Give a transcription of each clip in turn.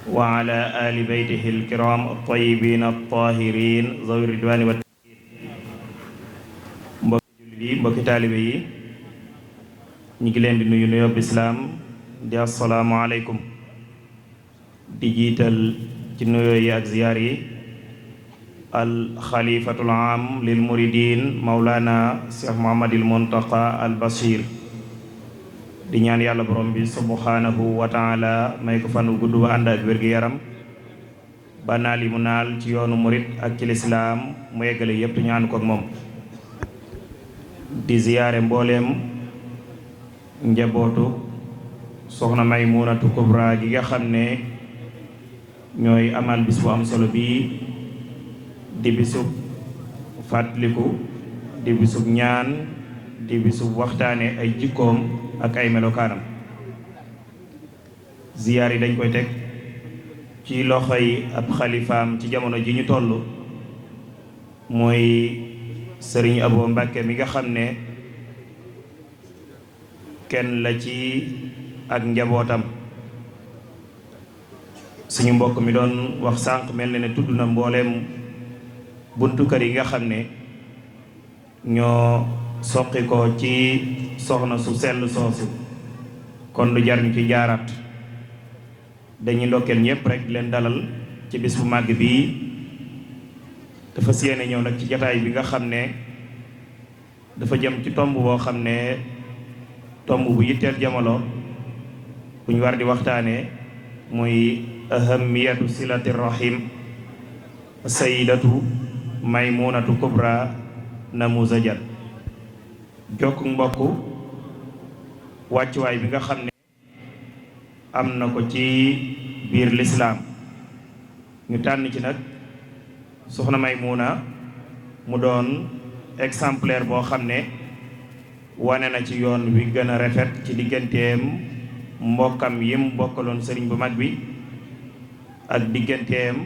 wa ala ali beytihi alkiram altayyibin altahirin zawi ridwani wa mbokki jullit yi mbokki taalibe yi ñu ngi leen di nuyu nuyoo islaam di assalaamu aleykum di jiital ci nuyoo yi ak ziyaar yi alxalifatul aam lil muridin mawlana cheikh muhammadil muntaqa al bashir di ñaan yàlla borom bi subhanahu wa taala may ko fan wu gudd ba ànd ak wér-gi-yaram ba naal yi mu naal ci yoonu murid ak ci lislaam mu yeggale yépp ñaan ko ak moom di ziyaare mbooleem njabootu soxna Maymunatu Kubra gi nga xam ne ñooy amal bis bu am solo bii di bisub fàttaliku di bisub ñaan di bisub waxtaane ay jikkoom ak ay melokaanam ziyaar yi dañ koy teg ci loxoy ab xalifaam ci jamono ji ñu toll mooy sëriñ Abo Mbàkke mi nga xam ne kenn la ci ak njabootam suñu mbokk mi doon wax sànq mel na ne tudd na mbooleem buntu kër yi nga xam ne ñoo soqi ko ci soxna su sell soosu kon lu jar ñu ci jaaraat dañuy ndokkeel ñëpp rek leen dalal ci bis bu màgg bii dafa séene ñëw nag ci jataay bi nga xam ne dafa jëm ci tomb boo xam ne tomb bu yitteel jamono bu ñu war di waxtaane muy ahamiyatu silati rahim sayidatu Maymunatu Kubra namuzajan jokk mbokk wàccuwaay bi nga xam ne am na ko ci biir lislaam ñu tànn ci nag soxna Maymuna mu doon exemplaire boo xam ne wane na ci yoon wi gën a rafet ci digganteem mbokkam yim bokkaloon sëriñ bu mag bi ak digganteem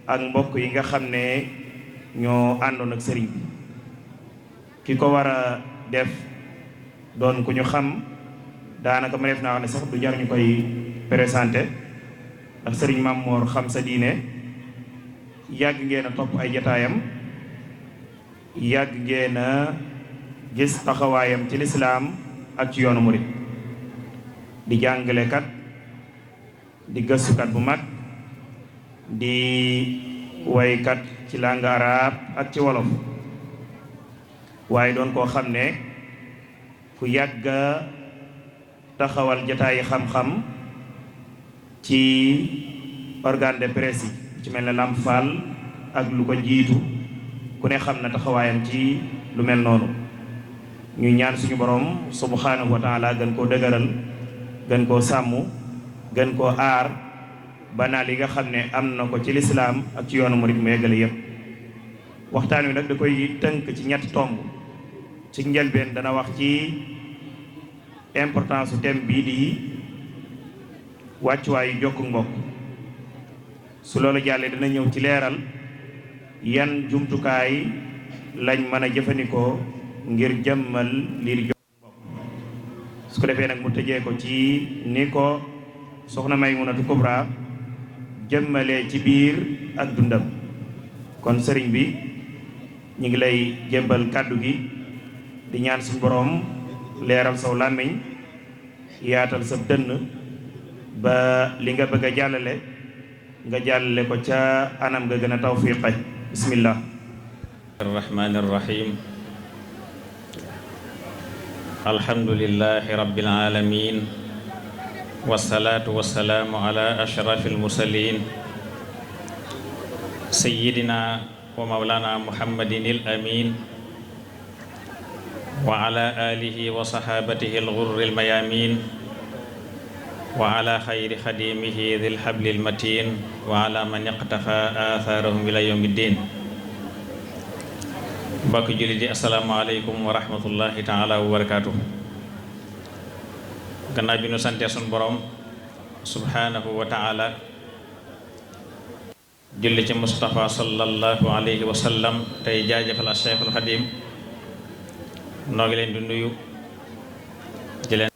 ak mbokk yi nga xam ne ñoo àndoon ak sëriñ bi ki ko war a def doon ku ñu xam daanaka ma def naa wax ne sax du jar ñu koy présenté ndax sëriñ Mamor xam sa diine yàgg ngeen a topp ay jataayam yàgg ngeen a gis taxawaayam ci lislaam ak ci yoonu murit di jàngalekat di gëstukat bu mag di waykat ci langue arabe ak ci wolof waaye doon koo xam ne ku yàgga taxawal jataayi xam-xam ci organe de presse yi ci mel ne Lamp Fall ak lu ko jiitu ku ne xam na taxawaayam ci lu mel noonu ñu ñaan suñu borom subhanahu wa taala gën koo dëgëral gën koo sàmm gën koo aar banaa li nga xam ne am na ko ci lislaam ak ci yoonu murid mu yeggale yépp waxtaan wi nag da koy tënk ci ñetti tomb ci njëlbeen dana wax ci importance su thème bii di wàccuwaayu jokku mbokk su loolu jàllee dana ñëw ci leeral yan jumtukaay lañ mën a jëfandikoo ngir jëmmal liir jokku mbokk su ko defee nag mu tëjee ko ci ni ko soxna Maymunatu Kubra jëmmalee ci biir ak dundam kon sëriñ bi ñu ngi lay jébbal kàddu gi di ñaan suñu boroom leeral saw làmmiñ yaatal sa dënn ba li nga bëgg a jàllale nga jàllale ko ca anam nga gën a tawfiqe bismillah arrahmani arrahim alhamdulillahi rabbil alamin wasalaatu wasalaamu ala ashrafil mursalin sayyidina wa mawlana muhammadin il amin wa ala alihi wa sahabatihi al-ghurri al-mayamin wa ala khayri khadimihi dhil hablil matin wa ala man iqtafa atharahum ila yawmiddin mbokk jullit yi assalaamu aleykum wa rahmatullahi taala wa barakatuh gannaaw bi nu sante sun borom subhanahu wa taala julli ci Mustafa sallallahu alayhi wa sallam tey jaajëfal Cheikhul Khadim noo ngi leen di nuyu di leen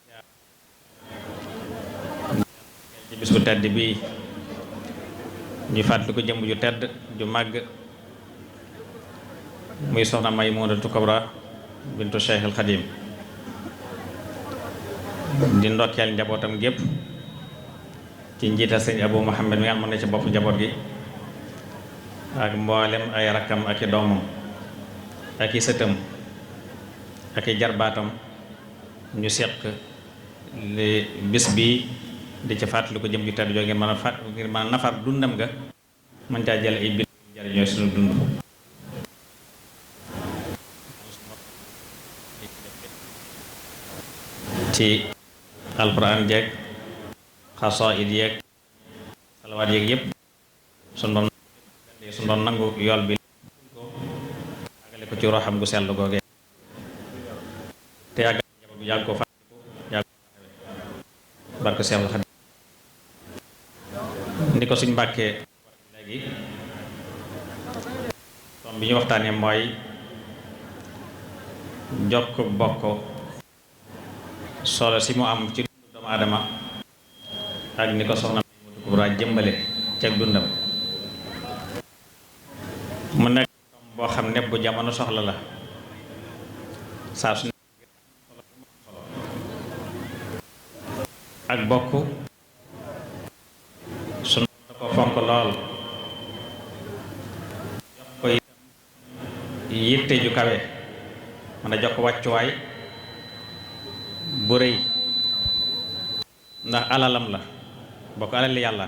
ci bis bu tedd bii ñu fàttali ko jëmm ju tedd ju màgg muy soxna Maymunatu Kubra bintu Cheikhul Xadim di ndokkeel njabootam gépp ci njiital sëñ Abou Mouhamed mi nga xam ne ci bopp njaboot gi ak mboolem ay rakkam ak i doomam ak i sëtam ak i jarbaatam ñu seq li bis bi di ci fàttali ko jëm ju tedd joo ngir mën a nafar dundam nga mën caa jël ay bind jariñoo suñu dund ci alquran jeeg xasaayid yeeg salawaat yeeg yëpp suñu doon nangu yool bi àggale ko ci roxam gu sell googee te yàgg ko fàttaliku yàgg ko barke Seexul Xadiim ni ko suñ mbàkkee léegi tom bi ñu waxtaanee mooy jokk bokk solo si mu am ci dundu doomu aadama ak ni ko soxna Maymunatu Kubra jëmbale ceeg dundam mu nekk boo xam ne bu jamono soxla la saa su ak bokk sunu da ko fonk lool jox ko yitte ju kawe mën a jox ko wàccuwaay bu rëy ndax alalam la bokk alali yàlla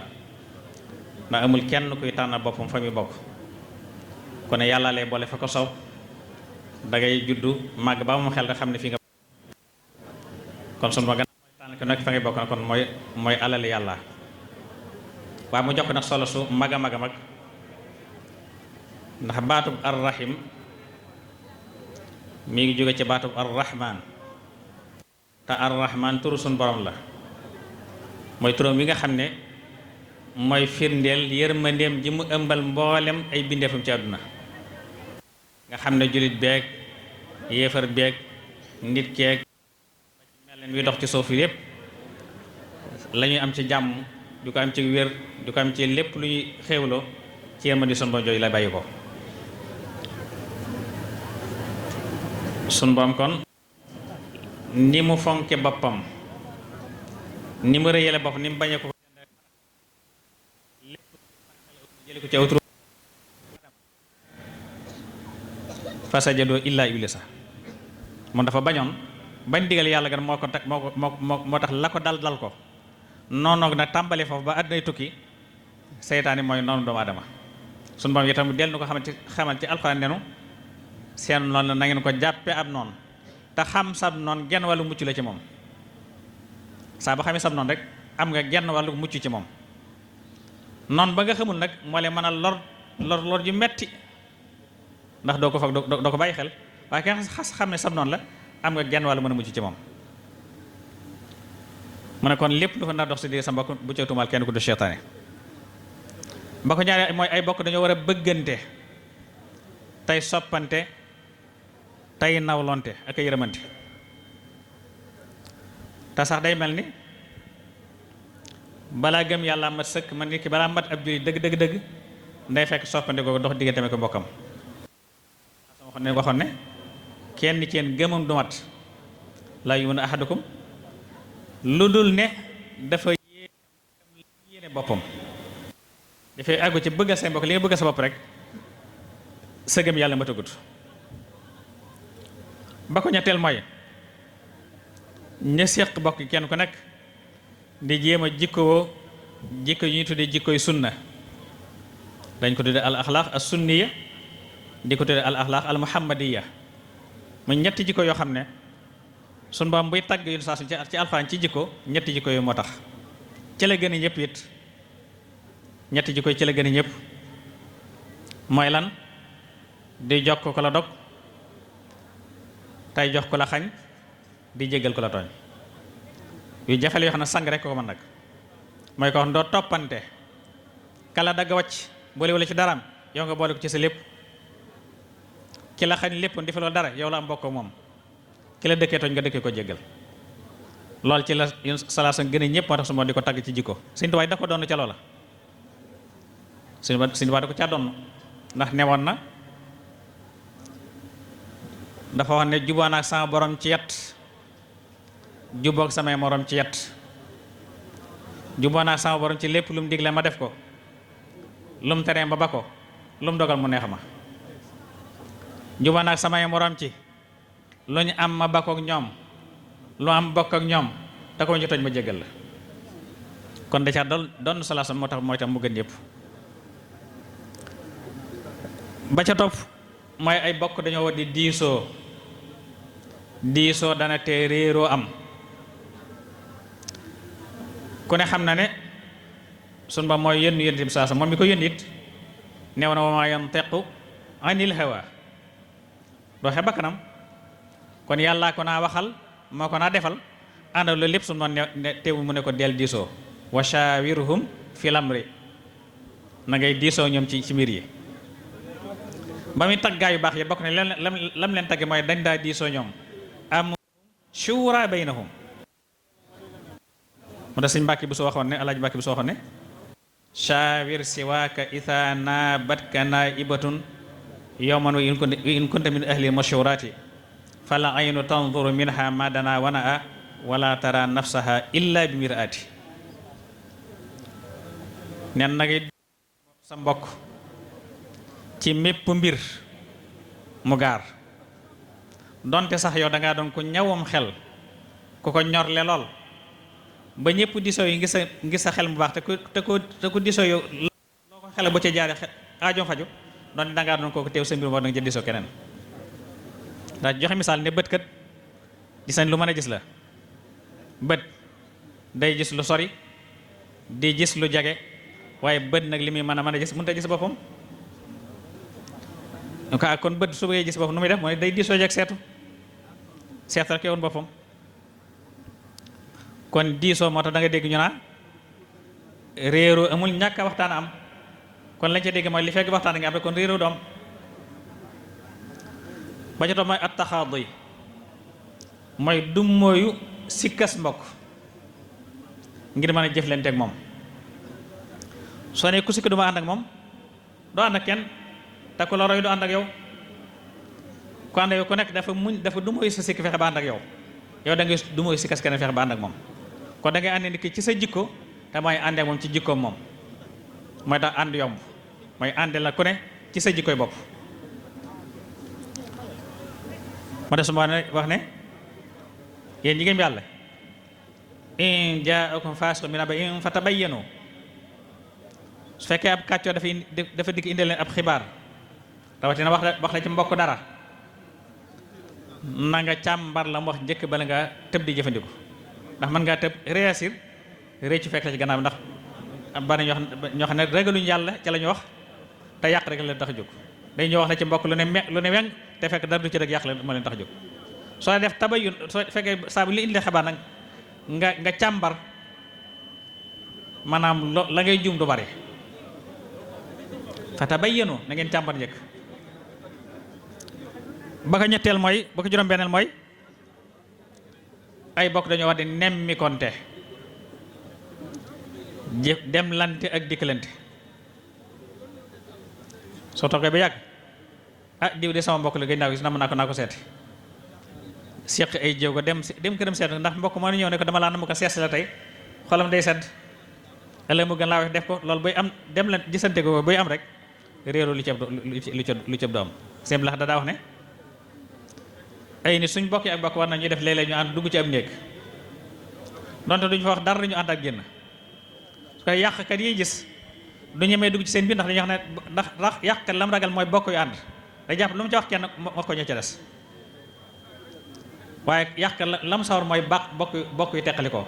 ndax amul kenn kuy tànn boppam fa muy bokk kon yàlla lay boole fa ko sow dangay juddu màgg ba mu xel nga xam ne fii nga kon sunu ma gën a tànn ko nekk fa ngay bokk na kon mooy alali yàlla waaye mu jox ko nag solo su mag a mag a mag ndax baatub arrahim mi ngi jóge ci baatub arrahman te arrahman turu suñ borom la mooy turam wi nga xam ne mooy firndeel yërmandeem ji mu ëmbal mboolem ay bindeefam ci àdduna nga xam ne jullit beeg yéefar beeg nit keeg mel leen wi dox ci suuf yépp la ñuy am ci jàmm du ko am ci wér du ko am ci lépp lu ñuy xéewloo ci yërmande sun borom jooju la bàyyi ko sun borom kon ni mu fonke boppam ni mu rëyale bopp ni mu bañee ko lépp jële ko ci awturu fasajadoo illaa iblisa moom dafa bañoon bañ digal yàlla gan moo ko tax moo tax la ko dal ko noonu nag tàmbali foofu ba àddinay tukki seytaane mooy noonu doomu aadama sunu borom itam del nu ko xamal ci alxuraan nenu seen noonu na ngeen ko jàppe ab noonu te xam sab noonu genn wàllu mucc la ci moom saa ba xamee sab noonu rek am nga genn wàllu mucc ci moom noonu ba nga xamul nag moo leen mën a lor ju metti ndax doo ko foog doo ko bàyyi xel waaye kenn xas xam ne sab noonu la am nga genn wàllu mën a mucc ci moom mu ne kon lépp lu fa nar dox si digg sa mbokk bu ca tuumaal kenn ku du seytaane ba ko ñaaree mooy ay bokk dañoo war a bëggante tey soppante tey nawlonte ak a yërëmante te sax day mel ni balaa gëm yàlla mat sëkk man nit ki balaa mat ab jullit dëgg nday fekk soppante googu dox diggante me ko bokkam waxoon ne kenn ci yéen gëmam du mat laa yu'minu ahadukum lu dul ne dafa yéene boppam dafay àggu ci bëgg say mbokk li nga bëgg sa bopp rek sa gëm yàlla matagut ba ko ñetteel mooy ña séq bokk kenn ku nekk di jéem a jikko yu ñuy tuddee jikkoy sunna dañ ko tuddee al axlaaq as sunniya di ko tuddee al axlaaq al muhammadiya muy ñetti jikko yoo xam ne sun baam buy tagg yu saa su ci alxuraan ci jikko ñetti jikko yu moo tax ci la gën a ñëpp it ñetti jikko yi ci la gën a ñëpp mooy lan di jokk ko la dog tey jox ko la xañ di jéggal ko la tooñ yu jafale yoo xam ne sang rek ko mën nag mooy ko wax doo toppante kala dagg wàcc boole wala ci daraam yow nga boole ko ci sa lépp ki la xañ lépp di fa loolu dara yow la am bokk moom ki la dëkkee tooñ nga dëkkee ko jéggal lool ci la salaa sa gën a ñëpp moo tax su ma di ko tagg ci jikko Sëñ Tuubaa da ko doon ca loola suñu ba da ko caa doon ndax newoon na dafa wax ne juboo naag sama borom ci yet jubboog samay morom ci yet juboo naag sama borom ci lépp lu mu digle ma def ko lu mu teree ma ba ko lu mu dogal mu neex ma juboo naag samay morom ci lu ñu am ma bakkook ñoom lu am bokk ak ñoom te ko ñu tooñ ma jéggal la kon da caa doon salaasam moo tax mooy tam mu gën yëpp ba ca topp mooy ay bokk dañoo war di diisoo dana te réeroo am ku ne xam na ne sun ba mooy yónni yónni bi saasa moom mi ko yónni it neew na wa maa yantiqu anil hawa doxe bakkanam kon yàllaa ko naa waxal moo ko naa defal ànd loolu lépp sun ba ne teewul mu ne ko del diisoo wa shawirhum fil amri na ngay diisoo ñoom ci mbir yi ba muy tagg gaa yu baax yi bokk ne lam leen tagge mooy dañ daa diisoo ñoom am shura baynahum mu tax sëñ Mbàkke bu soo waxoon ne Alaaji Mbàkke bu soo waxoon ne shawir siwaaka itha nabatka naibatun yawman wa in kunta min ahli mashurati fala aynu tanzuru minha ma dana wana a wala tara nafsaha illa bi mirati nen nagi sa mbokk ci mépp mbir mu gaar donte sax yow dangaa doon ku ñawum xel ku ko ñorle lool ba ñëpp disoo yi ngi sa xel mu baax te ku disoo yow loo ko xele bu ca jaare aajoom faju doon dangaa doon kooku teew sa mbir moo danga ca disoo keneen ndax joxe misaal ne bët kat gis nañ lu mën a gis la bët day gis lu sori di gis lu jage waaye bët nag li muy mën a gis mënut a gis boppam kon bët su bëggee gis boppam nu muy def mooy day diisoo jag seetu rek yowoon boppam kon diisoo moo tax da nga dégg ñu naan réeroo amul ñàkk a waxtaan am kon lañ ca dégg mooy li fekk waxtaan nga am rek kon réeroo du am ba ca topp mooy attaxaadi mooy du mooyu sikkas mbokk ngir mën a jëflante ak moom soo ne ku sikk duma ànd ak moom doo ànd ak kenn te ku la roy du ànd ak yow ku ànd ak yow ku nekk dafa du mooy sa sikk fexe ba ànd ak yow da ngay du mooy sikkas keneen fexe ba ànd ak moom kon da ngay ànd nit ki ci sa jikko te mooy ànd ak moom ci jikkoom moom mooy tax ànd yomb mooy ànd la ku ne ci sa jikkoy bopp moo tax su ma wax ne yéen jigéen bi yàlla in jaakum faasiqun bi naba'in fatabayyanu su fekkee ab kàccoo dafa dikk indi leen ab xibaar rawatina wax la ci mbokk dara na nga càmbar la mu wax njëkk bala nga tëb di jëfandiku ndax mën ngaa tëb réussir réccu fekk la ci gannaaw ndax bari ñoo xam ne ragaluñu yàlla ca la ñu wax te yàq rek leen tax a jóg day ñoo wax la ci mbokk lu ne weng te fekk dara du ci rek yàq la moo leen tax a jóg soo def tabayun soo fekkee saa bu li indi xibaar nag nga càmbar maanaam la ngay juum du bari fa tabayyanu na ngeen càmbar njëkk ba ko ñetteel mooy ba ko juróom-benneel mooy ay bokk dañoo wax di nemmi konte dem lante ak dikkalante soo toogee ba yàgg diw de sama mbokk la gëj naa ko gis naa ko seeti seq ay jéego ko dem këram seet ndax mbokk moo ñëw ne ko dama laa na mu ko sees la tey xolam day sedd ëllëg mu gën laa wax def ko loolu bay am dem la gisante ko bay am rek réeroo lu cëb do am sëñ Blax daa wax ne ay nit suñ bokk yi ak bokk war na ñuy def léeg-léeg ñu ànd dugg ci ab néeg donte duñ fa wax dara ñu ànd ak génn su koy yàqkat yi gis du ñemee dugg ci seen biir ndax dañuy wax ne ndax yàqkat lam ragal mooy bokk yu ànd day jàpp lu mu ci wax kenn wax ko ñoo ca des waaye yàqkat lam sawar mooy bokk yu teqali ko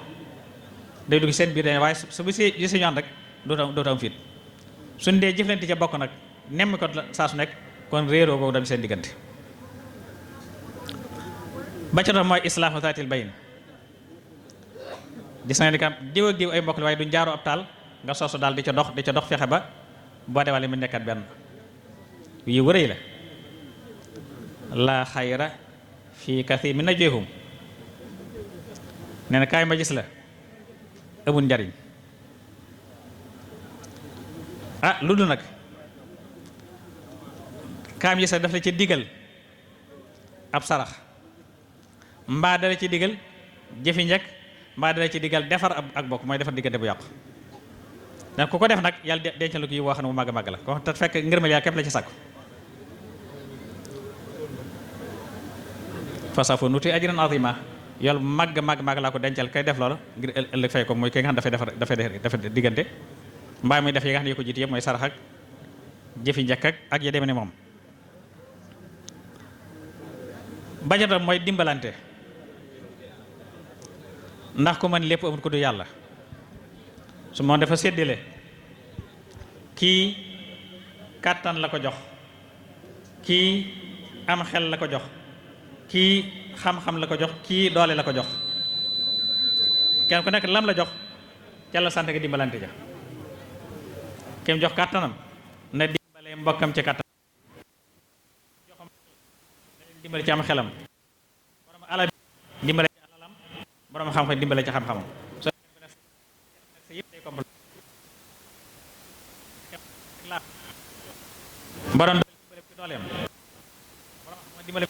day dugg seen biir dañ waaye su bu si gis ñu ànd rek dootu am fit suñ dee jëflante ca bokk nag nemm ko saa su nekk kon réeroo boobu dem seen diggante ba ca topp mooy islaahu zaatil bayn gis nga ni kam diw ak diw ay mbokk la waaye duñ jaaroo ab taal nga soosu daal di ca dox fexe ba boo dewale mu nekkat benn yu wërëy la laa xayra fii kathir min najwahum nee na kaay ma gis la amul njariñ lu dul nag kaam yi sax daf la ci digal ab sarax mbaa dala ci digal jëfi njëkk mbaa dala ci digal defar ak bokk mooy defar diggante bu yàqu ndax ku ko def nag yàlla dencal ko yi woo xam ne bu màgg màgg la ko te fekk ngërmal yaa képp la ci sàkku fasafa nuti ajran azima yool màgg laa ko dencal kay def loola ngir ëllëg fay ko mooy ki nga xam dafay diggante mbaa muy def yi nga xam ne yi ko jiitu yëpp mooy sarax ak jëfi njëkk ak ya demee ne moom bajatam mooy dimbalante ndax ku mën lépp amul ko du yàlla su moom dafa séddale kii kàttan la ko jox kii am xel la ko jox kii xam-xam la ko jox kii doole la ko jox kenn ku nekk lam la jox ca la sant nga dimbalante ja kem jox kàttanam na dimbale mbokkam ci kàttan joxam dimbale ci am xelam borom alal dimbale ci alalam borom xam-xam dimbale ci xam-xamam yëpp day complet borom dimbale ci dooleem borom xam dimbale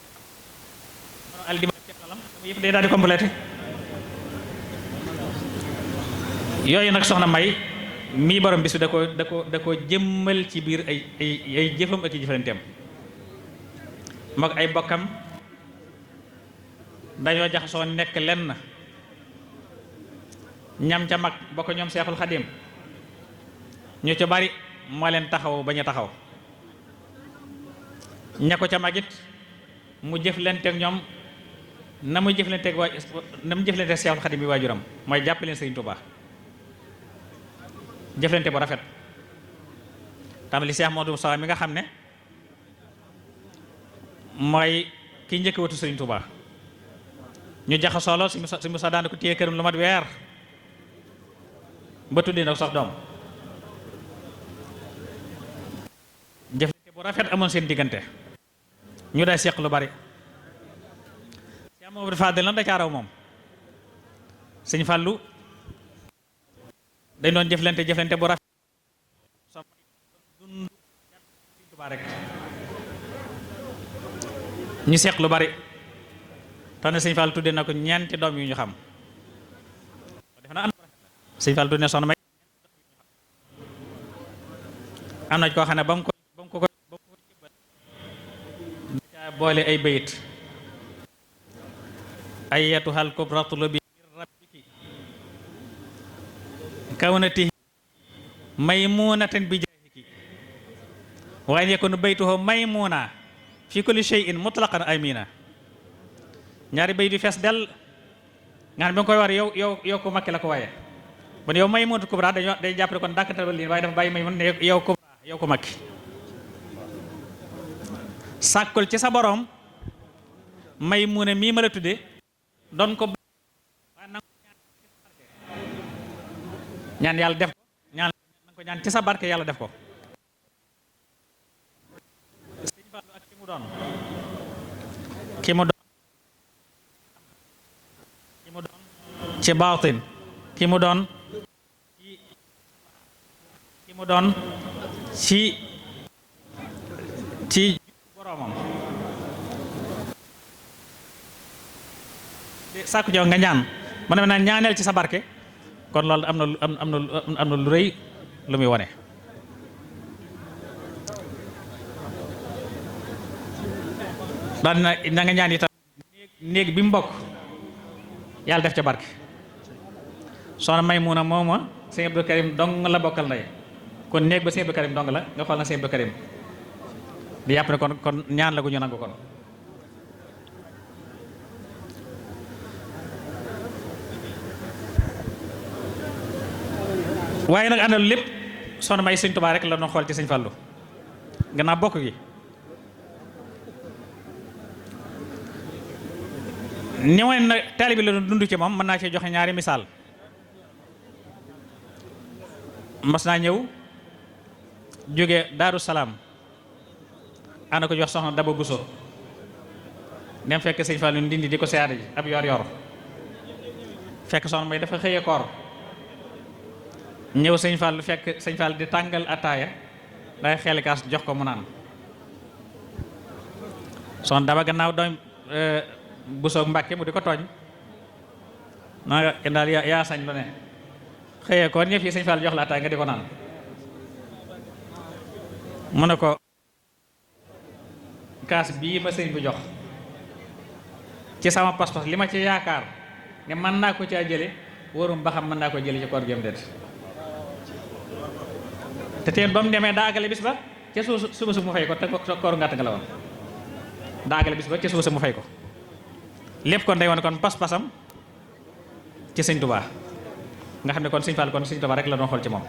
borom al dimbale ci alalam yëpp day daal di complété yooyu nag soxna May mii borom bis bi da ko jëmmal ci biir ay jëfam ak i jëfalanteem mook ay bokkam dañoo jaxasoo nekk lenn ñam ca mag bokk ñoom Seexul Xadim ñu ca bari moo leen taxaw bañ a taxaw ña ko ca magit mu jëflanteeg ñoom na mu jëflanteeg Seexul Xadim bi waajuram mooy jàpp leen Sëriñ Tuubaa jëflante bu rafet tamali Seex Moodu Musaa mi nga xam ne mooy ki njëkk watu Sëriñ Tuubaa ñu jaxasoo lool si Musaa daan ko téye këram lu mat weer ba tuddee nag sax doom jëflante bu rafet amoon seen diggante ñu day seq lu bari Seex Moodu Faadil lan da caaraw moom Sëñ Fallu dañ doon jëflante bu rafet so dund Sëñ Tuubaa rek ñu seq lu bari tax na Sëñ Fall tudde na ko ñeenti doom yu ñu xam def na Sëñ Fall tudde na soxna May am na koo xam ne ba mu ko jëbbal da boole ay bayit ayyatuhal kubratu bi rabbiki kawnati maymunatan bi jaahiki wa an yakunu baytuhu maymuna fi kulli shay'in mutlaqan amina ñaari bay di fees del nga xam ne ba nga koy war yow ko makki la ko waaye bon yow Maymunatu Kubra day jàppale kon dàkkatal ba lii waaye dafa bàyyi Maymun ne yow Kubra yow ko makki sàkkul ci sa borom Maymuna mii ma la tudde doon ko ñaan yàlla def ko ñaan nanga ko ñaan ci sa barke yàlla def ko Sëñ Fallu ak ki mu doon ci baatin ki mu doon ci boroomam sàkku jow nga ñaan ma ne naa ñaaneel ci sa barke kon loolu am na lu rëy lu muy wone daal na nga ñaan itam néeg bi mu bokk yàlla def ca barke soxna Maymuna mooma sëñ Abdou Karim dong la bokkal ndey kon néeg ba sëñ Abdou Karim dong la nga xool na sëñ Abdou Karim di yàpp ne kon ñaan la gu ñu nangu kon waaye nag àndal lépp soxna May Sëñ Tuubaa rek la doon xool ci Sëñ Fallu gannaaw bokk gi ni woon na taalibe la doon dund ci moom mën naa cee joxe ñaari misaal mas naa ñëw jóge Daaru Salaam ànd ko jox soxna Daba Buso dem fekk Sëñ Fallu ndindi di ko siyaare ji ab yor yor fekk soxna May dafa xëyee koor ñëw sëñ Fall fekk sëñ Fall di tàngal ataaya day xeeli kaas jox ko mu naan son daba gannaaw doom bu soog Mbàkke mu di ko tooñ naa nga kenn daal yaa sañ lu ne xëyee ko ñëf yi sëñ Fall jox la ataaya nga di ko naan mu ne ko kaas bii ma sëñ bu jox ci sama pas-pas li ma ci yaakaar ne mën naa ko caa jële warum ba xam mën naa ko jële ci koor gém déet te teen ba mu demee daa àggale bis ba ca suba su mu fay ko te kooru ngàtt nga la woon daa àggale bis ba ca suba su mu fay ko lépp kon day woon kon pas-pasam ci sëñ Tuubaa nga xam ne kon sëñ Fall kon sëñ Tuubaa rek la doon xool ci moom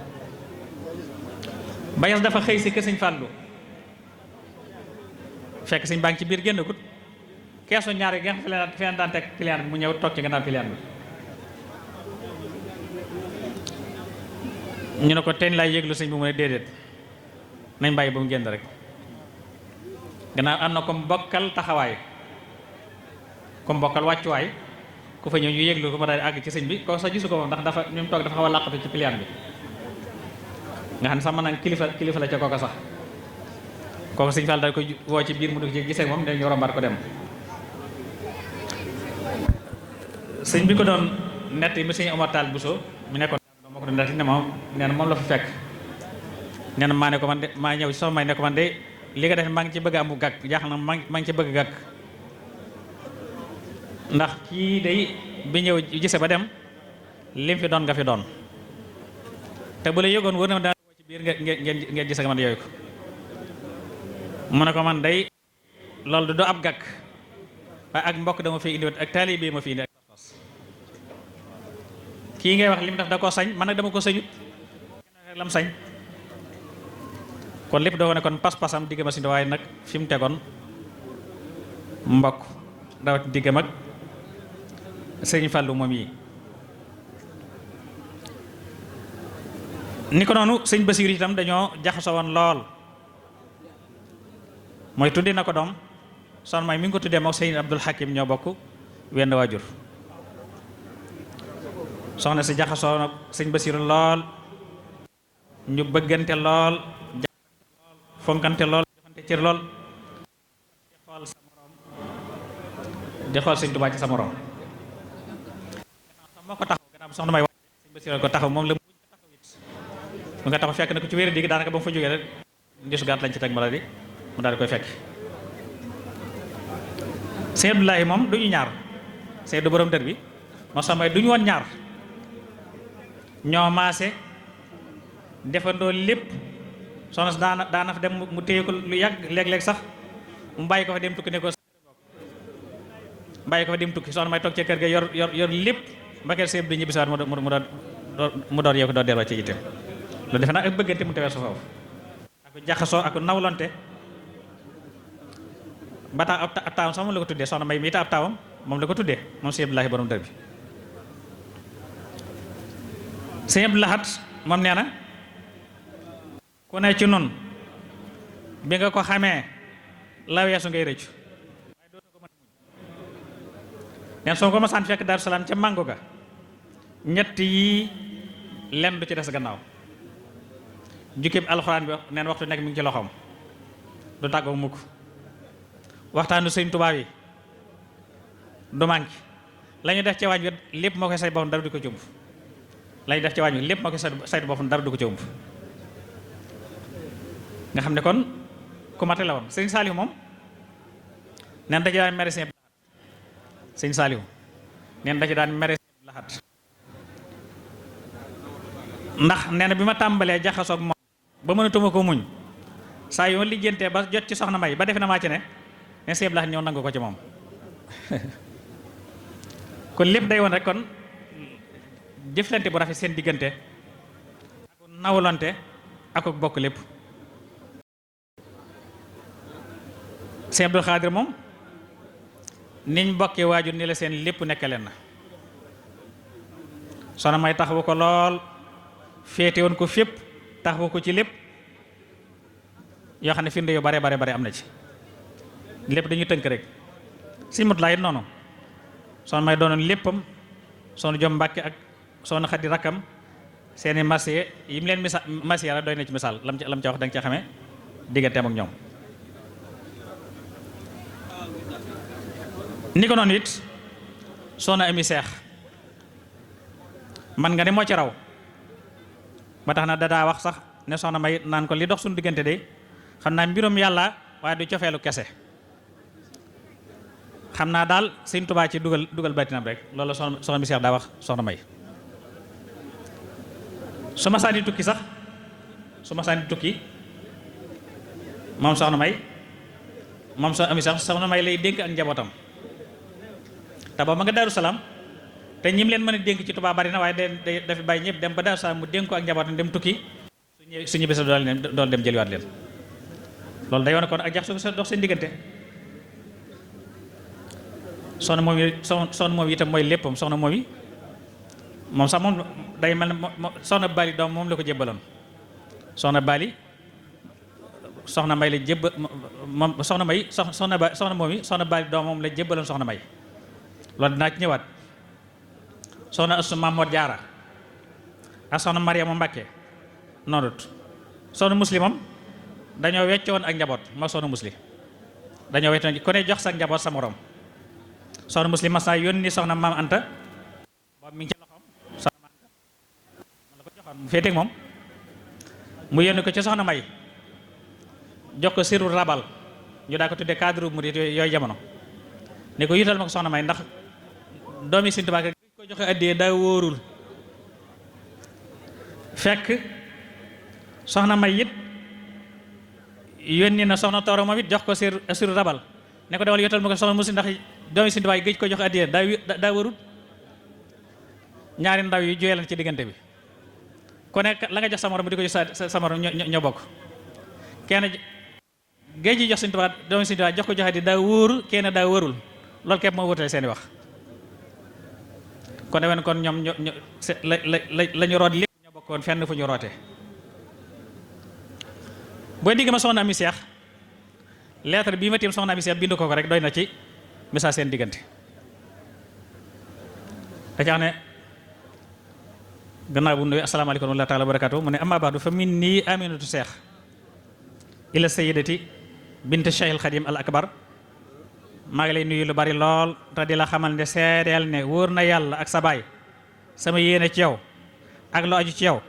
bayas dafa xëy si ke sëñ Fallu fekk sëñ baa ngi ci biir génn gut keesu ñaar yi nga xam fi leen daan teg client bi mu ñëw toog ci gannaaw client bi ñu ne ko teñ laay yëglu sëñ bi mu ne déedéet nañ bàyyi ba mu génn rek gannaaw am na ko mbokkal taxawaay ko mbokkal wàccuwaay ku fa ñëw ñu yëglu ko ma daal di àgg ci sëñ bi ko sax gisu ko moom ndax dafa ñu toog dafa xaw a làqatu ci client bi nga xam ne sax mën nañ kilifa la ca kooka sax kooku sëñ Fall daal koy woo ci biir mu dugg ci gisee moom dañu rombaat ko dem sëñ bi ko doon nett yi mu sëñ Omar Tall Bousso mu nekkoon moo ko doon nett ne moom nee na moom la fa fekk nee na maa ne ko man de maa ñëw ci soxna may ne ko man de li nga def maa ngi ci bëgg amu gàkk jaaxal na maa ngi ci bëgg gàkk ndax kii day bi ñëw gise ba dem lim fi doon nga fi doon te bu la yëgoon wër na ma dana ci biir ngeen gise nga man yooyu ko mu ne ko man day loolu du ab gàkk waaye ak mbokk dama fi indiwat ak taalibe ma fi indi ak kii ngay wax lim daf da koo sañ man nag dama ko sañut lam sañ kon lépp doo ne kon pas-pasam diggam ak sëñ waaye nag fi mu tegoon mbokk rawat diggam ak sëñ Fallu moom yi ni ko noonu sëñ Basiir itam dañoo jaxasoo woon lool mooy tuddi na ko doom son may mi ngi ko tuddee mook sëñ Abdul Hakim ñoo bokk wenn waajur soxna si jaxasoo nag sëñ Basiir lool ñu bëggante lool fonkante lool joxante cër lool di xool sa morom di xool sëñ Tuubaa ci sa morom moo ko taxaw gannaaw soxna may wàcc sëñ Basiir ko taxaw moom la mu taxaw it mu nga taxaw fekk na ko ci wéeri digg daanaka ba mu fa jógee rek ndisu gàtt lañ ci teg mala di mu daal di koy fekk sëñ Abdoulahi moom du ñu ñaar sëñ du borom dër bi moo soxna may du ñu woon ñaar ñoo maase defandoo lépp soxna si daana fa dem mu téye ko lu yàgg léeg-léeg sax mu bàyyi ko fa dem tukki ne ko bàyyi ko fa dem tukki soxna may toog ci kër ga yor lépp mbakeel seeb di ñibbisaat mu door yow ko door delloo ci itam loolu defe naa ak bëggante mu tewee su foofu ak jaxasoo ak nawlonte ba tax ab taawam sax moom la ko tuddee soxna may mi ta ab taawam moom la ko tuddee moom sëñ Abdoulahi borom dër bi sëñ Abdou Lahad moom nee na ku ne ci nun bi nga ko xamee la weesu ngay rëccu waaye doo ko mën a muñ neen soo ko masaan fekk Daaru Salaam ca màngo ga ñett yi lenn du ci des gannaaw jukkib alxuraan bi neen waxtu nekk mi ngi ci loxoom du tàggoo mukk waxtaanu sëñ Tuubaa yi du manqué la ñu def ci waañ wi lépp moo koy say boppam dara du ko cumb la ñu def ci waañ wi lépp moo koy saytu boppam dara du ko cumb nga xam ne kon ku mate la woon sëñ Saalihu moom neen daci daan mere sëñ Saalihu neen daci daan mere sëñ Lahad ndax nee na bi ma tàmbalee jaxasoog moom ba mënatuma ko muñ saa yu ma lijjantee ba jot ci soxna may ba defe na maa ci ne ne sëñ Lahad ñëw nangu ko ci moom kon lépp day woon rek kon jëflante bu rafet seen diggante ak nawlante ak bokk lépp sëñ Abdul Xaadir moom niñ bokkee waajur ni la seen lépp nekk leen na soxna may taxawu ko lool féete woon ko fépp taxawu ko ci lépp yoo xam ne firnde yu bare am na ci lépp dañuy tënk rek si mut laa it noonu soxna may doonoon léppam soxna Jom Mbàkke ak soxna Xadi rakkam seeni marché yi mu leen marché la doy na ci misaal lam ca wax da nga ca xamee digganteem ak ñoom. ni ko noonu it soxna Ami Seex man nga ne moo ci raw ba tax na dadaa wax sax ne soxna May naan ko li dox suñu diggante de xam naa mbirum yàlla waaye du cofeelu kese xam naa daal Sëñ Tuubaa ci dugal bàttinam rek loolu soxna Ami Seex daa wax soxna May. su ma sànni tukki sax moom soxna May moom soxna Ami Seex soxna May lay dénk ak njabootam te boobu ma nga Daaru Salaam te ñim leen mën a dénk ci Tuubaa bari na waaye dafi bàyyi ñëpp dem ba Daaru Salaam mu dénk ko ak njabootam dem tukki suñu bés doon dem jëliwaat leen loolu day wane kon ak jax su dox seen diggante. soxna moom itam mooy léppam soxna moom yi moom sax moom day mel ne soxna Bali doom moom la ko jébbaloon soxna Bali soxna May la jébbal moom soxna May soxna moom yi soxna Bali doom moom la jébbaloon soxna May loolu dinaa ci ñëwaat. soxna Astu Mamoor Jaara ak soxna Mariama Mbàkke noonut soxna muslimam dañoo weccoon ak njaboot moo soxna muslim dañoo weccoon ku ne jox sa njaboot sa morom. soxna muslim mas naa yónni soxna maam Anta boobu mi ngi ci loxoom soxna maam Anta man la ko joxoon mu féeteeg moom mu yónni ko ci soxna May jox ko siru rabal ñu daa ko tuddee cadre murid yooyu jamono ne ko yital ma ko soxna May ndax doomi Sëñ Tuubaa ko joxe addiyee daa wóorul. fekk soxna May it yónni na soxna Tooro moom it jox ko siru rabal ne ko dawal yotal ma ko soxna muslim ndax doomi Sëñ Tuubaa géej ko joxe addiyee daa wóorul. ñaari ndaw yi juyee ci diggante bi ku nekk la nga jox sa morom di ko jox sa morom ñoo bokk kenn géej ji jox Sëñ Tuubaa doomi Sëñ Tuubaa jox ko joxe addiyee daa wóorul kenn daa wóorul loolu képp moo wutale seeni wax. kon dewen kon ñoom la ñu root lépp ñoo bokkoon fenn fu ñu rootee. booy digg ma soxna Ami Seex lettre bii ma tiim soxna Ami Seex bind ko rek doy na ci message seen diggante. da ca xam ne gannaaw bu nuyu asalaamaaleykum wa rahmatullaahi wa barakaatuh mu ne amma ba'du fa minni Aminatu Seex ila sayyidati bint Cheikhul Xadim al akbar maa ngi lay nuyu lu bari lool te di la xamal ne seedeel ne wóor na yàlla ak sa baay sama yéene ci yow ak lu aju ci yow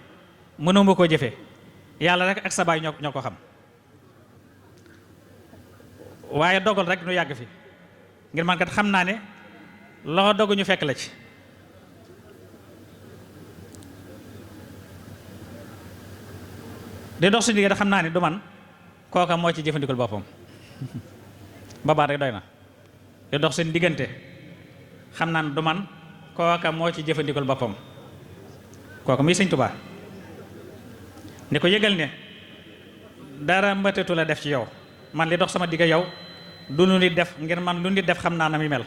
mënuma koo jëfe yàlla rek ak sa baay ñoo ko xam waaye dogal rek nu yàgg fi ngir man kat xam naa ne loxo dogu ñu fekk la ci. di dox suñu diggante xam naa ne du man kooka moo ci jëfandikul boppam babaat rek doy na. di dox seen diggante xam naa ne du man kooka moo ci jëfandikul boppam kooka muy Sëñ Tuubaa ni ko yëgal ne dara mbëtatu la def ci yow man li dox sama digga yow du lu nit def ngir man lu nit def xam naa na mi mel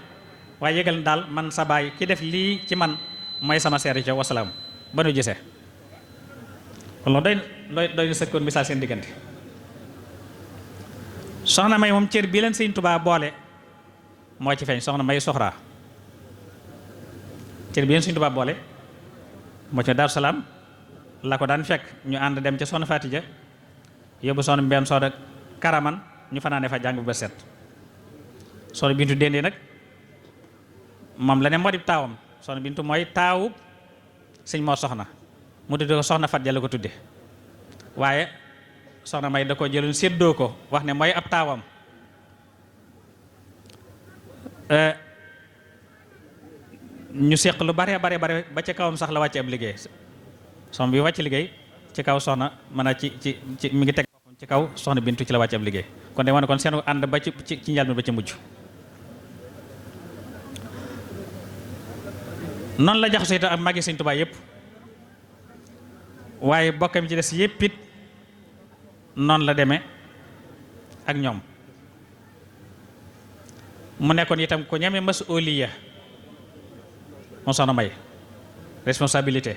waaye yëgal ne daal man sa baay ki def lii ci man mooy sama seere ci yow wasalaam ba nu gisee loolu doy na sëkkoon misaal seen diggante. soxna May moom cër bii leen Sëñ Tuubaa boole moo ci feeñ soxna May Soxra cër bi leen Sëñ Tuubaa boole moo ci Daaru Salaam la ko daan fekk ñu ànd dem ca soxna Fatija yóbbu soxna Mbenn Sooda Karaman ñu fanaane fa jàng bu ba set. soxna Bintu Dende nag moom la ne moo di taawam soxna Bintu mooy taawu Sëñ Mor Soxna mu tudde ko soxna Fatja la ko tudde waaye soxna May da ko jëloon séddoo ko wax ne mooy ab taawam. ñu seq lu bare ba ca kawam sax la wàcce ab liggéey soxna bi wàcc liggéey ci kaw soxna mën a ci mi ngi teg boppam ci kaw soxna Bintu ci la wàcce ab liggéey kon day wane kon seen ànd ba ci njël mi ba ci mujj. noonu la jaxasoo itam ak magi Sëñ Tuubaa yëpp waaye bokkam ci des yëpp it noonu la demee ak ñoom. mu nekkoon itam ku ñeme masuuliya moo soxna May responsabilité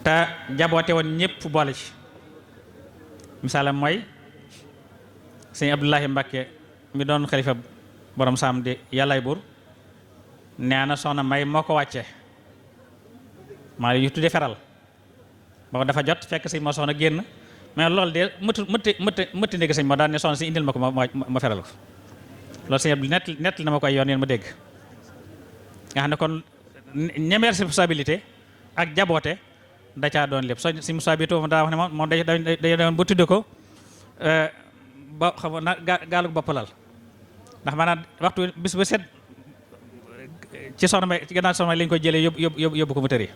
te jaboote woon ñëpp boole ci misaalam mooy sëñ Abdullahi Mbàkke mi doon xalifa borom saam di yàllaay buur nee na soxna May moo ko wàcce maa yu tuddee feral boobu dafa jot fekk sëñ moo soxna génn mais loolu de mëtti ndégg sëñ moo daan ne soxna si indil ma ko ma feral ko loolu sëñ bi nett na ma ko ay yoon ma dégg nga xam ne kon ñeme responsabilité ak jaboote da caa doon lépp soo si Moussa bi toofu daa wax ne moom day doon bu tudde ko ba xam na gaalu bopp lal ndax maanaam waxtu bis bu set ci soxna may ci gannaaw soxna may lañ koy jëlee yóbbu ko mu tëri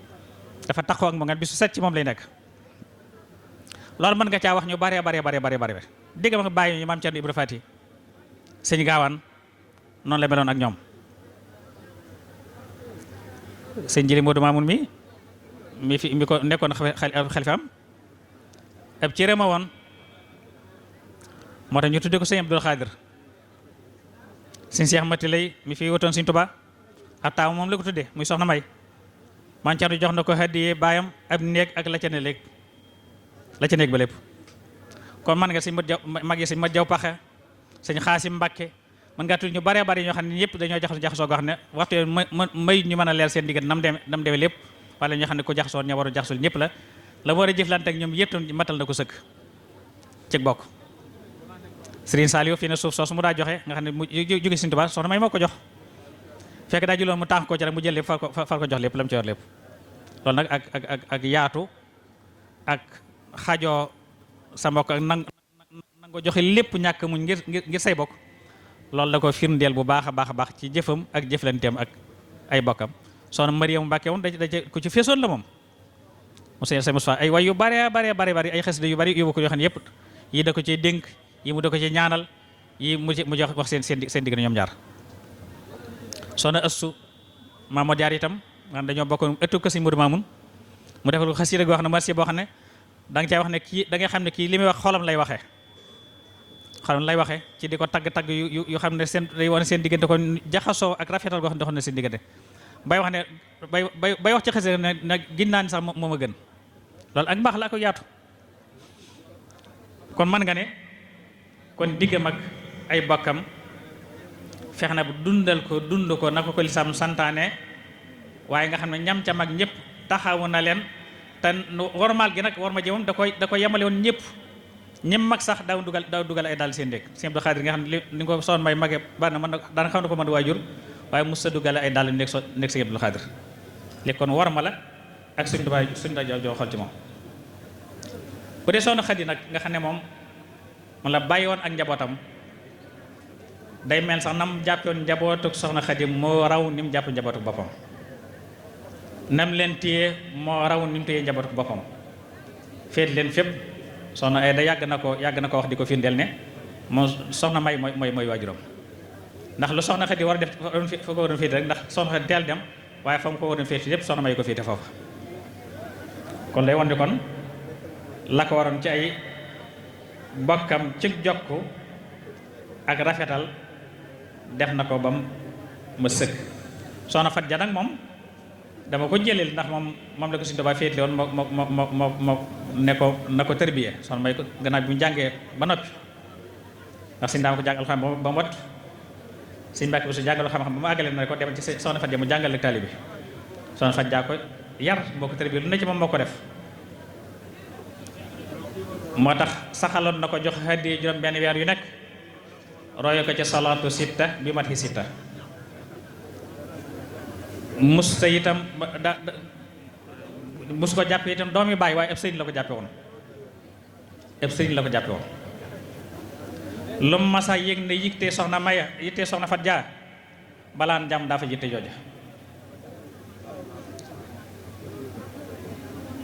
dafa taxaw ak moom nga bis bu set ci moom lay nekk loolu mën nga caa wax ñu bare dégg ma bàyyi ñu maam Cerno Ibra Faati sëñ gaawaan noonu la meloon ak ñoom sëñ Jili Moodu Maamun mi ko nekkoon xalifaam ab cëre ma woon moo tax ñu tudde ko sëñ Abdul Xaadir sëñ Seex Mati lay mi fi wutoon sëñ Tuubaa ab taaw moom la ko tudde muy soxna may maam Cerno jox na ko haddiyee baayam ab néeg ak la ca néeg ba lépp kon man nga sëñ mat jaw mag yi sëñ mat jaw paxe sëñ Xaasim Mbàkke mën ngaa tudd ñu bare ñoo xam ne ñëpp dañoo jaxasoo goo xam ne waxtu yooyu may ñu mën a leer seen diggante nam demee lépp wala ñoo xam ne ko jaxasoo ña war a jaxasoo ñëpp la war a jëflante ak ñoom yëpp tam matal na ko sëkk ci bokk Serigne Saliou fii ne suuf soosu mu daa joxe nga xam ne mu jóge Sëriñ Tuubaa soxna may moo ko jox fekk daa jëloon mu tànk ko ci rek mu jël lépp far ko jox lépp la mu ci yor lépp loolu nag ak yaatu ak xajoo sa mbokk ak nangoo joxe lépp ñàkk muñ ngir say bokk loolu da ko firndeel bu baax a baax ci jëfam ak jëflanteem ak ay bokkam soxna Mariam Mbàkke woon da ku ci feesoon la moom monsieur Sey Moussa ay way yu bari ay xasida yu bari yóbbu ko yoo xam ne yëpp yi da ko ciy dénk yi mu da ko ci ñaanal yi mu jox wax seen digg ñoom ñaar soxna Assu Maama Jaar itam nga dañoo bokk ëttu ko si Mourou Mamoun mu defal ko xasida goo xam ne merci boo xam ne da nga cay wax ne kii da nga xam ne kii li muy wax xolam lay waxee ci di ko tagg yu xam ne seen day wane seen diggante ko jaxasoo ak rafetal goo xam ne doxoon na seen diggante bay wax ne bay wax ci xasida ne nag gin naa ni sax moom a gën loolu ak mbaax la ko yaatu kon man nga ne kon diggam ak ay bokkam fex na bu dund ko na ko lislaam santaane waaye nga xam ne ñam ca mag ñëpp taxawu na leen te wormaal gi nag worma ji moom da koy yemale woon ñëpp ñim mag sax daaw dugal ay daal seen dégg sëñ Abdou Khadir nga xam ne li ko soon may magee bari na mën daana xam ne ko mën waajur waaye mos sa dugale ay daal nekk sëñ Abdou Khadir léegi kon worma la ak suñ da joo xool ci moom bu dee soxna Xadi nag nga xam ne moom la bàyyi woon ak njabootam day mel sax nam jàppoon njabootuk soxna Xadi moo raw ni mu jàpp njabootuk boppam nam leen téye moo raw ni mu téye njabootuk boppam féet leen fépp soxna ay da yàgg na ko wax di ko firndeel ne moom soxna may mooy waajuram ndax lu soxna Xadi war a def fa ko waroon féete rek ndax soxna Xadi teel dem waaye fa mu ko waroon féete yépp soxna may ko féete foofu kon lay won di kon la ko waroon ci ay bokkam ci jokku ak rafetal def na ko ba ma sëkk soxna Fat Ja nag moom dama ko jëleel ndax moom la ko Sëriñ Tuubaa féetli woon moo ne ko na ko tërbiye soxna may ko gannaaw bi mu jàngee ba noppi ndax Sëriñ daama ko jàng alxuraan ba mu wat Sëriñ Mbàkke Buso jàngalu xam-xam ba mu àggale na ko demal ci soxna Fat Ja mu jàngal ak taalibe soxna Fat Ja ko yar moo ko tërbiye lu ne ci moom moo ko def moo tax saxaloon na ko jox hadiya juróom benn weer yu nekk royo ko ci salaatu sitta bi mat hi sitta mus ta itam mus ko jàppe itam doomi bàyyi waaye ab sëriñ la ko jàppe woon lu masa yëg ne yittee soxna Maya yittee soxna Fat Ja balaan jàmm daa fa yitte jooja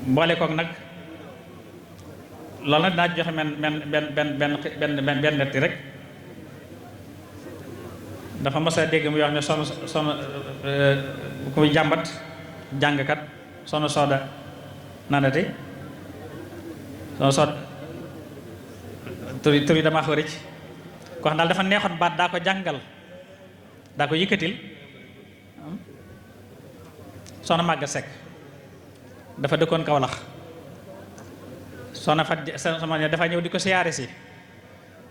boole koog nag loolu nag daa joxe benn netti rek dafa mas a dégg mu wax ne soxna kuy jàmbat jàngkat soxna Sooda nanati soxna Sooda tur yi damaa xaw rëcc ko xam daal dafa neexoon baat daa ko jàngal daa ko yëkkatil soxna Màgga Sekk dafa dëkkoon Kawlax soxna Fat sama dafa ñëw di ko siyaare si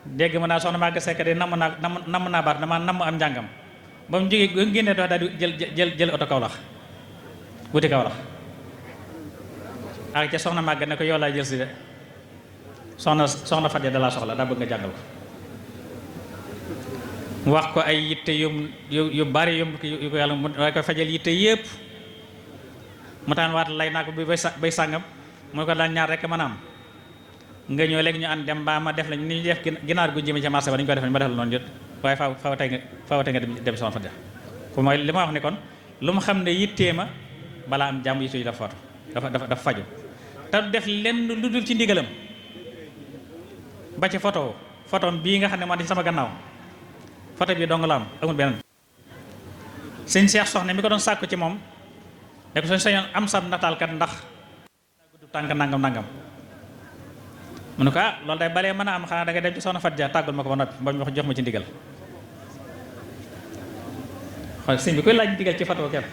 dégg ma naa soxna Màgga Sekk de namm naa baat dama namm am njàngam ba mu jógee génnee dox daal di jël oto Kawlax wuti Kawlax ak ca soxna màgg ne ko yow laa jël si de soxna Faty da laa soxla daa bëgg nga jàngal ko mu wax ko ay yitte yu bari yu ko yàlla mu waaye ko fajal yitte yépp mu taan waat lay naa ko bi bay sàngam mooy ko daan ñaar rek mën a am nga ñëw léegi ñu ànd dem mbaa ma def la ni ñu def ginaar gu jëme ca marché ba dañu ko def ma defal noonu jot waaye faaw tey nga dem soxna Faty ko mooy li ma wax ne kon lu mu xam ne yittee ma balaa am jàmm yitte yi dafa faju te def lenn lu dul ci ndigalam ba ci photo bii nga xam ne moo di sama gannaaw photo bi dong la am amul beneen sëñ Cheikh soxna mi ko doon sàkku ci moom ne ko suñ sañoon am sab nataalkat ndax gudd tànk nangam mu ne ko loolu day balee mën a am xanaa da nga dem ci soxna Faty tàggul ma ko ba noppi ba mu wax jox ma ci ndigal xool sëñ bi koy laaj ndigal ci photo képp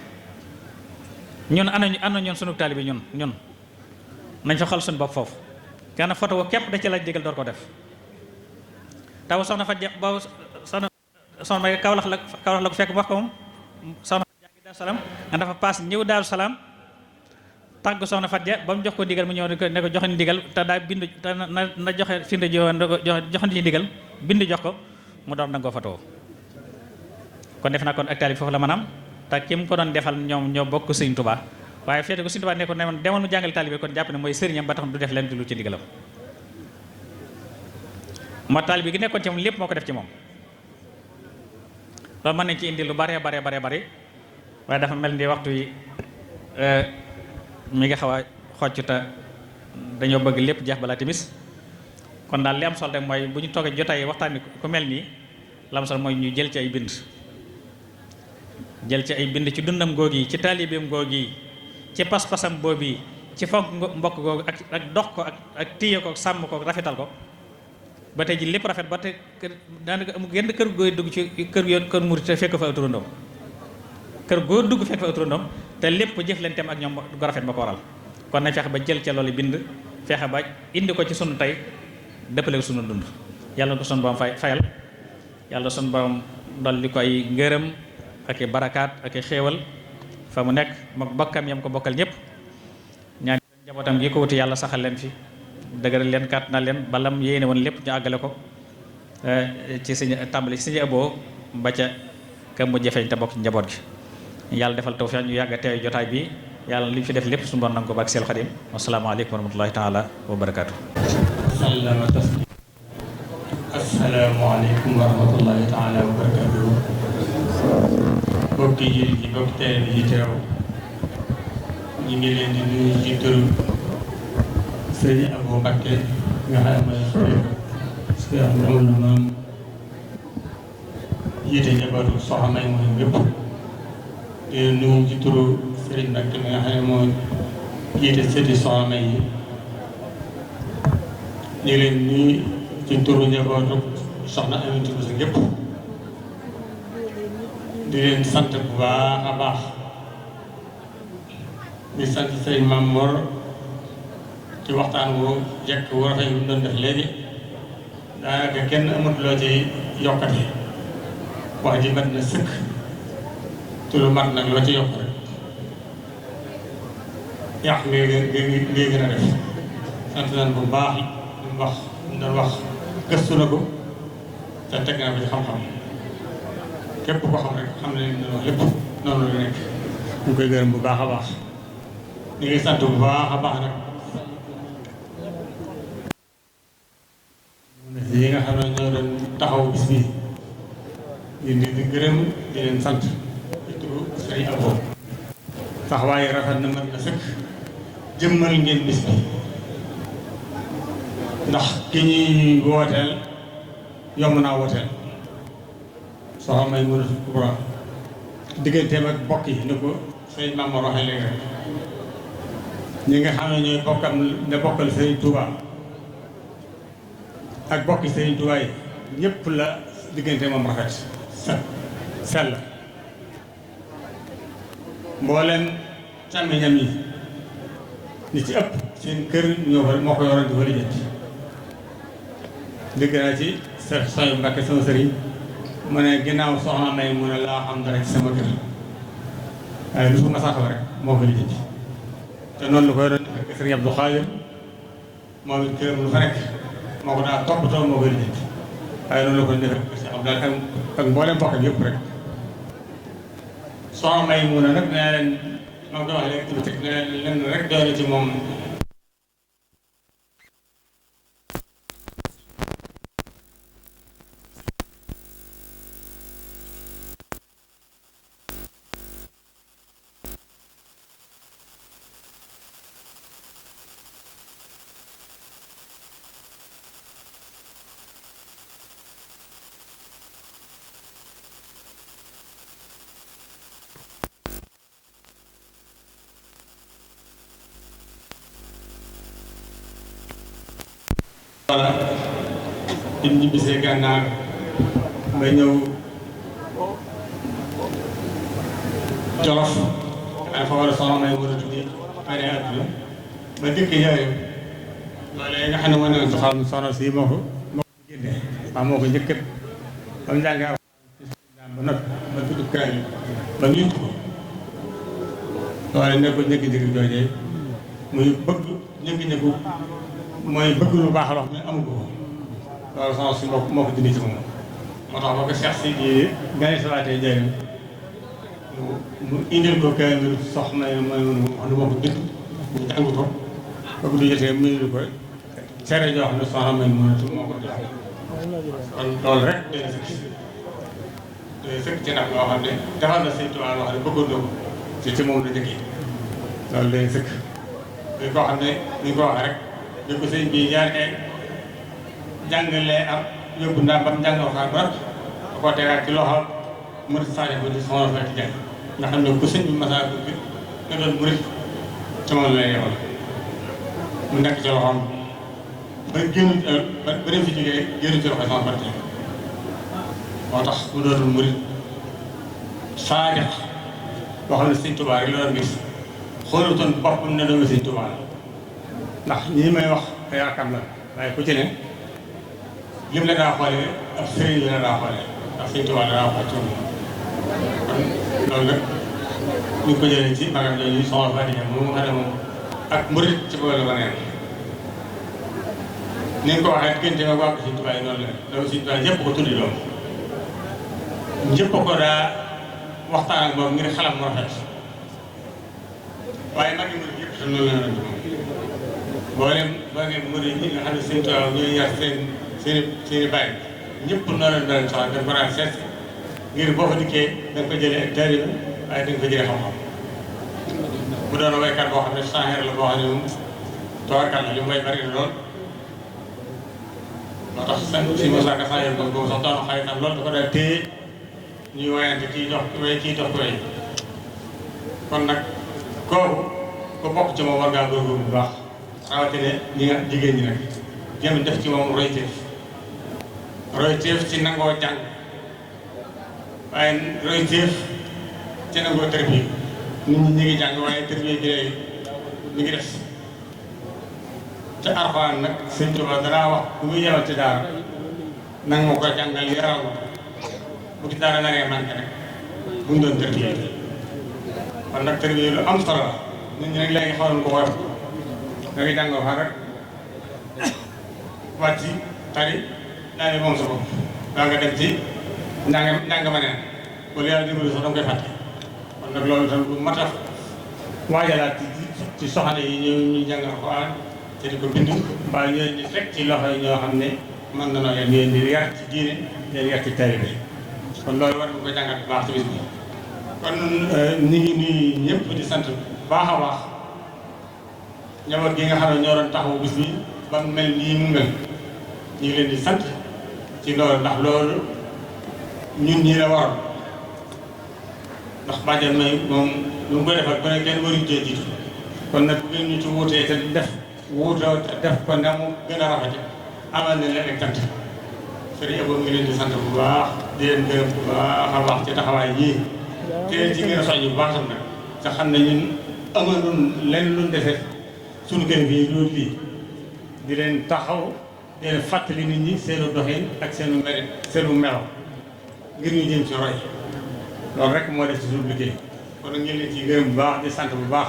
ñun ana ñun sunu taalibe bi ñun nañ fa xol suñu bopp foofu kenn photo képp da ci laaj ndigal door ko def taw soxna Faty boobu soxna may Kawlax la ko fekk mu wax ko moom soxna Faty jàngi Daaru Salaam nga dafa paas ñëw Daaru Salaam tàggu soxna Faty ba mu jox ko ndigal mu ñëw ne ko joxe ndigal te daa bind te na joxe firnde joxe ci ndigal bind jox ko mu doon nangoo photo kon def naa kon ak taalibe foofu la maanaam te ki mu ko doon defal ñoom ñoo bokk Sëriñ Tuubaa waaye feete ko Sëriñ Tuubaa ne ko demal mu jàngal taalibe kon jàpp ne mooy sëriñam ba tax du def leen di lu ci ndigalam moo taalibe gi nekkoon ci moom lépp moo ko def ci moom loolu mën nañ ci indi lu bare waaye dafa mel ni waxtu yi mi nga xaw a xocc te dañoo bëgg lépp jeex balaa timis kon daal li am solo rek mooy bu ñu toogee jotaay waxtaan ku mel nii la am solo mooy ñu jël ci ay bind ci dundam googi ci taalibeem googi ci pas-pasam boobu ci fonk mbokk googu ak dox ko ak téye ko sàmm ko rafetal ko ba tey ji lépp rafet ba tey daanaka amul genn kër gooy dugg ci kër murit te fekk fa aw turandoom kër goo dugg fekk fa aw turandoom te lépp jëflanteem ak ñoom gu rafet ba ko waral kon nañ fexe ba jël ca loolu bind fexe ba indi ko ci sunu tey dëppale sunu dund yàlla du sunu borom fayal yàlla sunu borom dolli ko ay ngërëm ak i barakaat ak i xéewal fa mu nekk moom bokkam yam ko bokkal ñëpp ñaan njabootam gi ko wuti yàlla saxal leen fi dëgëral leen kàtt na leen balam yéene woon lépp ñu àggale ko ci suñu tàmbali ci suñu ëbboo ba ca kam mu jafeñ te bokk ci njaboot gi yàlla defal tawfiq ñu yàgg a teew jotaay bi yàlla li ñu fi def lépp suñu borom nanga ko bak seel xadim wasalaamaaleykum wa rahmatullahi taala wa barakaatu asalaamaaleykum wa rahmatullahi taala wa barakaatu bokki yi ci bokki teel yi teew ñu ngi leen di nuyu ci turu sëriñ Abou Mbacké nga xam ne mooy amul na maam jiite njabootu soxna May mooy yëpp di nuyu ci turu sëriñ Mbacké mi nga xam ne mooy jiite sëti soxna May yi ñu leen nuyu ci turu njabootu soxna Aminata Bousso yëpp di leen sant bu baax a baax di sant sëriñ Mame Mor ci waxtaan wu jekk wu rafet yu doon def léegi daanaka kenn amut loo ci yokkati wax ji mat na sëkk te lu mat nag loo ci yokk rek yàq ngay gën a def sant nañ bu baax li mu wax li doon wax gëstu na ko te teg na ko ci xam-xam képp ko xam rek xam ne lépp noonu la nekk ñu koy gërëm bu baax a baax ñu ngi sant bu baax a baax nag yi nga xam ne ñoo doon taxaw bis bi di gërëm di leen sant di turu Sëriñ Abo taxawaay rafet na mën na sëkk jëmmal ngeen bis bi ndax ki ñuy wooteel yomb naa wooteel soxna May mën a Kubra digganteem ak bokk yi ni ko Sëriñ Mame Mor waxee léegi rek ñi nga xam ne ñooy bokkam ne bokkal Sëriñ Touba ak bokki Sëriñ Touba yi ñëpp la diggante moom rafet sell mbooleem càmmiñam yi ñi ci ëpp seen kër moo ko yoroon di fa lijjanti dégg naa ci Sëriñ Mbacké sama sëriñ mu ne ginnaaw soxna May mu ne laa xam dara ci sama kër waaye lu fu ma saxal rek moo ko lijjanti te noonu la koy doon Sëriñ Abdou Khadir moom it këram lu fa nekk moo ko daa toppatoo moo koy lijjanti waaye loolu la ko defee Cheikh Abdoulaye ak mboolem mbokk yëpp rek. soxna Maymuna nag nee leen maa ngi koy wax léegi tuuti nee leen rek doy na ci moom. voilà bi ñu bisee gànnaar ba ñëw Jolof dafa war a soxna may war a tuddi ane àdduna ba dëkk yooyu loolee nga xam ne moo ne woon soxal soxna si moo ko génne waaw moo ko njëkkat ba mu jàngee ba nag ba tudd kaay ba ñu ko loole ne ko njëkk-njëkk joojee muy bëgg njëkk-njëkku mooy bëgg lu baax loo xam ne amu ko loolu soxna si moo ko dindi ci moom moo tax boo ko Cheikh si di gane salaatee jëriñ mu indil ko kaamil soxna mooy wax ne moo ko dëkk mu jàng ko ba du jotee mu indil ko cere joo xam ne soxna may mënatu moo ko def kon loolu rek day sëkk ci nag loo xam ne defal na Sëñ Tuubaa loo xam ne bëggoon na ko ci moom la jëkkee loolu day sëkk dañ koo xam ne ni ko waxee rek di ko sëñ bi jaaree jàngalee ak yóbbu ndax ba mu jàngal xaar ba da koo tegaat ci loxo murit Sadio ba di soxna Fatou Diagne nga xam ne ku sëñ bi masaa bi nga doon murit ci moom lay yebal mu nekk ci loxoom ba génn ba dem fi jógee génn ci loxo soxna Fatou Diagne moo tax mu doon murit Sadio boo xam ne Sëñ Tuubaa rek la doon gis xoolutoon boppam ne doomu Sëñ Tuubaa la ndax ñii may wax ay rakam la waaye ku ci ne lim la daa xoolee ab sëriñ la daa xoolee ndax Sëñ Tuubaa la daa xool ci moom kon loolu nag ñu ko jëlee ci magam jooju soxna Fatou Diagne moom nga xam ne moom ak murit ci boole ba neen ni nga ko waxee diggante ma waa Sëñ Tuubaa yi noonu la doomu Sëñ Tuubaa ñëpp ko tuddi doom ñëpp ko daa waxtaan ak moom ngir xalam mu rafet waaye mag yi murit yëpp te noonu la ñu moom mboolem boo ngeen murit ñi nga xam ne Sëñ Tuubaa ñuy yar seen i bàyyi ñëpp noonu la doon soxla dañ ko daan seet ngir boo fa dikkee da nga ko jëlee ak taalibe waaye da nga ko jëlee xam-xam bu doon waykat boo xam ne sànqeer la boo xam ne moom toogal la li mu way bari na lool moo tax si Moussa Ka sànqeer boobu sax doon xaritam lool da ko daal téye ñuy wayante kii dox kii dox ko way kon nag kooku ko bokk ci moom war ngaa góorgóorlu bu baax rawatina ñi nga jigéen ñi nag jëm def ci moom royteef ci nangoo jàng waaye royteef ci nangoo tërbiye nit ñi ngi jàng waaye tërbiye gi léegi mi ngi des ca Alxuraan nag Sëñ Tuubaa danaa wax bu muy yebal ci daara nanga ma ko jàngal yaral ma bu ci daara naree manqué rek bu ñu doon tërbiye kon nag tërbiye lu am solo la nit ñi nag léegi xoolal ko war da ngay jàngoo fa rek wàcc tari daal di moom sa bopp daa nga dem ci njàng ma neen wala yàlla dimbali sax da nga koy fàtte kon nag loolu tam lu mat a waajalaat ci soxna yi ñu jàng Alxuraan te di ko bind waaye ñu leen di teg ci loxo yi ñoo xam ne mën na noo yem leen di yar ci diine leen yar ci taalibe kon loolu war nga ko jàngat bu baax ci bis bi kon ñu ngi nuyu ñëpp di sant baax a baax njaboot gi nga xam ne ñoo doon taxawu bis bi ba mu mel nii mu mel ñu ngi leen di sant ci loolu ndax loolu ñun ñii la waroon ndax bàjjen may moom lu mu koy defal ba ne kenn waruñu cee jiitu kon nag bu ngeen ñu ci wuutee te def ko ndax mu gën a rafete amal na leen ak cant sëriñ Abo ngi leen di sant bu baax di leen gërëm bu baax a baax ci taxawaay yii te leen ci gën a soññ bu baax tam nag te xam ne ñun amalun lenn luñ defee suñu kër gi loolu lii di leen taxaw di leen fàttali nit ñi seenu doxin ak seenu mérite seenu melo ngir ñu jëm ci roy loolu rek moo def ci suñu liggéey kon nag ñu leen ci gërëm bu baax di sant bu baax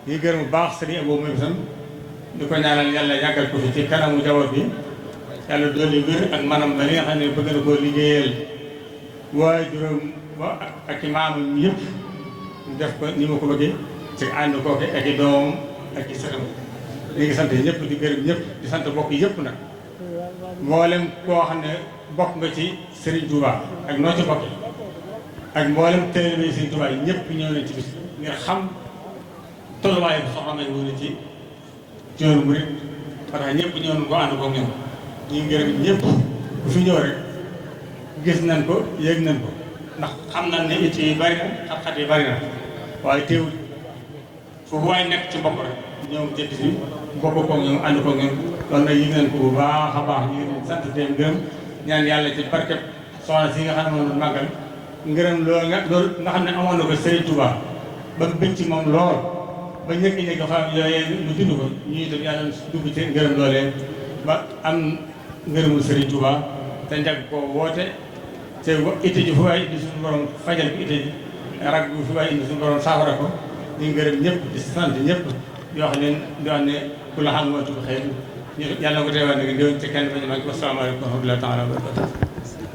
ñi gërëm bu baax sëriñ Abou moom itam di ko ñaanal yàlla yàggal ko fi ci kanamu jaboot bi yàlla dolli wér ak manam ba li nga xam ne bëgg na koo liggéeyal waajuram ba ak i maamam yëpp ñu def ko ni ma ko bëggee ci ànd kooke ak i doomam ak i sëtam ñu ngi sant ñëpp di gërëm ñëpp di sant bokk yëpp nag mboolem koo xam ne bokk nga ci Serigne Touba ak noo ci bokk ak mboolem taalibe Serigne Touba yi ñëpp ñëw nañ ci bis ngir xam tolluwaay bi soxna May Mouna ci yoonu murid parce que ñëpp ñëw nañ ko ànd koog ñoom ñu ngi gërëm ñëpp bu fi ñëw rek gis nañ ko yëg nañ ko ndax xam nañ ne it yi bari na xat-xat yi bari na waaye teewul foofu waaye nekk ci bopp rek ñoom ci bis bi bokk koog ñoom ànd koog ñoom loolu nag yëg nañ ko bu baax a baax ñu ngi sant leen gërëm ñaan yàlla ci barkeb soxna si nga xam ne moom màggal ngërëm loolu nga xam ne amoon na ko Serigne Touba ba bëgg ci moom lool ba ñëkk-ñëkk xam yooyee mu dund ko ñu itam yàlla dugg ci ngërëm loolee ba am ngërëmul Serigne Touba te njàgg koo woote te ite ji fu waay indi suñu borom fajal ko ite ji rag bu fu waay indi suñu borom saafara ko ñu ngërëm ñëpp di sant ñëpp di wax leen di wax ne ku la xam mooy tudd xëy yàlla ko teewaat nag déwén ci kenn bañu mag wasalaamaaleykum wa rahmatullahi taala wa barakatuh